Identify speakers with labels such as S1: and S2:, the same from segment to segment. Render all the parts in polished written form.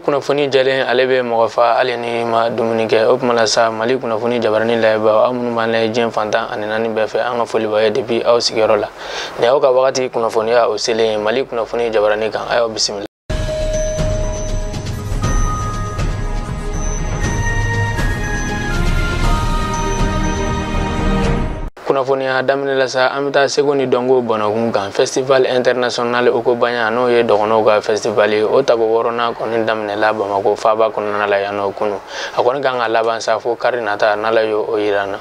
S1: Ko kunnafoni jɛlen, ale bɛ mɔgɔ fa hali ni ma dumuni kɛ. O tuma la sa, Mali kunnafoni jabaranin lajɛbaw, aw minnu b'an lajɛ diɲɛ fantan ani naani bɛɛ fɛ, an ka foli b'aw ye depuis aw sigiyɔrɔ la. Nin y'aw ka wagati kunnafoniya o selen ye Mali kunnafoni jabaranin kan. A y'aw bisimila. Kunnafoniya daminɛ la sa, an bɛ taa seko ni dɔnko bɔnɔkun kan. Festival international Okobanya, n'o ye dɔgɔnɔw ka festival ye, o tako wɔɔrɔnan kɔni daminɛla Bamakɔ faaba kɔnɔna la yan nɔ kunu. A kɔni kan ka laban sa fo kari nata, n'Ala y'o o yira an na.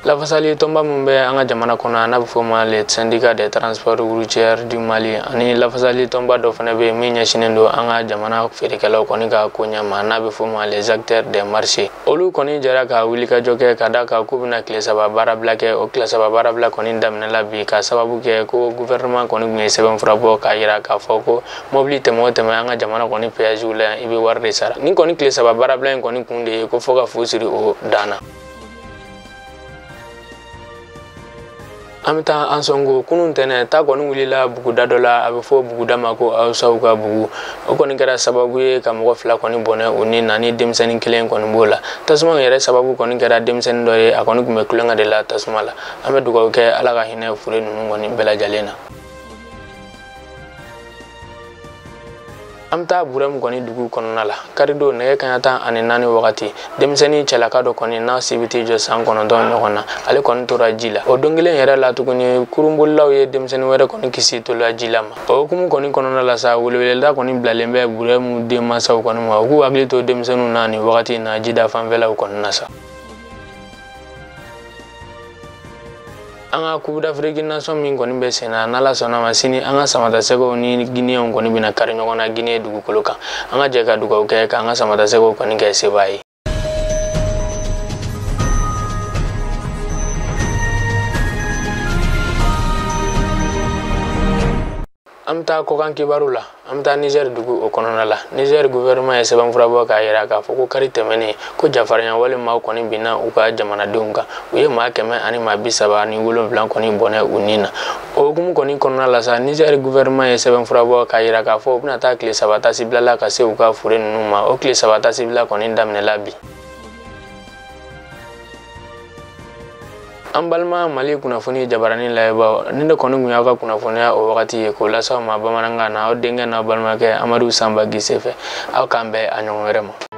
S1: Lafasali tɔnba min bɛ an ka jamana kɔnɔ, n'a bɛ fɔ o ma le syndicat des transports routiers du Mali, ani lafasali tɔnba dɔ fana bɛ yen min ɲɛsinnen don an ka jamana feerekɛlaw kɔni ka koɲɛ ma, n'a bɛ fɔ o ma les acteurs des marchés, olu kɔni jɛra ka wulikajɔ kɛ ka da kan k'u bɛna tile 3 baarabila kɛ. O tile 3 baarabila kɔni daminɛla bi, ka sababu kɛ ko gouvernement kɔni tun ye sɛbɛnfura bɔ k'a yira k'a fɔ ko mobili tɛmɛ o tɛmɛ an ka jamana kɔni péage la yan, i bɛ wari de sara. Nin kɔni tile 3 baarabila in kɔni kun de ye ko fo ka fu siri o dan na. An bɛ taa Ansongo. Kunun tɛnɛ ta kɔni wulila buguda dɔ la, a bɛ fɔ buguda ma ko Awusaw ka bugu. O kɔni kɛra sababu ye ka mɔgɔ fila kɔni bɔnɛ u ni na, ni denmisɛnnin kelen kɔni b'o la. Tasuma yɛrɛ sababu kɔni kɛra denmisɛnnin dɔ ye, a kɔni tun bɛ tulonkɛ de la tasuma la. An bɛ dugawu kɛ, Ala ka hinɛ fure ninnu kɔni bɛɛ lajɛlen na. An bɛ taa Burɛmu kɔni dugu kɔnɔna la. Karidon nɛgɛ kaɲa 14 wagati, denmisɛnnin cɛlaka dɔ kɔni, n'a si bɛ t'i jɔ san 9 ɲɔgɔn na, ale kɔni tora ji la. O don kelen yɛrɛ la tuguni, kurunbolilaw ye denmisɛnnin wɛrɛ kɔni kisi tola ji la ma. O hukumu kɔni kɔnɔna la sa, weleweleda kɔni bilalen bɛ Burɛmu denmansaw kɔni ma, u k'u hakili to denmisɛnninw na nin wagati in na jida fanfɛlaw kɔni na sa. An ka Coupe d'Afrique nation min kɔni bɛ sen na, n'Ala sɔnna ma, sini an ka samatasɛgɛw ni Guinéenw kɔni bɛna kari ɲɔgɔn na Guinée dugukolo kan. An ka jɛ ka dugawu kɛ k'an ka samatasɛgɛw kɔni kɛ sebaa ye. An bɛ taa kɔkan kibaru la. An bɛ taa Niger dugu o kɔnɔna la. Niger gouvernement ye sɛbɛnfura bɔ k'a yira k'a fɔ ko kari tɛmɛnen, ko jafarinya wale maaw kɔni binna u ka jamanadenw kan, u ye maa 137 kɔni bɔnɛ u ni na. O hukumu kɔni kɔnɔna la sa, Niger gouvernement ye sɛbɛnfura bɔ k'a yira k'a fɔ u bɛna taa tile 3 tasibila la ka se u ka fure ninnu ma. O tile 3 tasibila kɔni daminɛla bi. An balima Mali kunnafoni jabaranin lajɛbaw, ni ne kɔni tun y'aw ka kunnafoniya o wagati ye k'o lase aw ma bamanankan na, aw denkɛ n'aw balimakɛ Amadu Sanba Gise fɛ. Aw k'an bɛn a ɲɔgɔn wɛrɛ ma.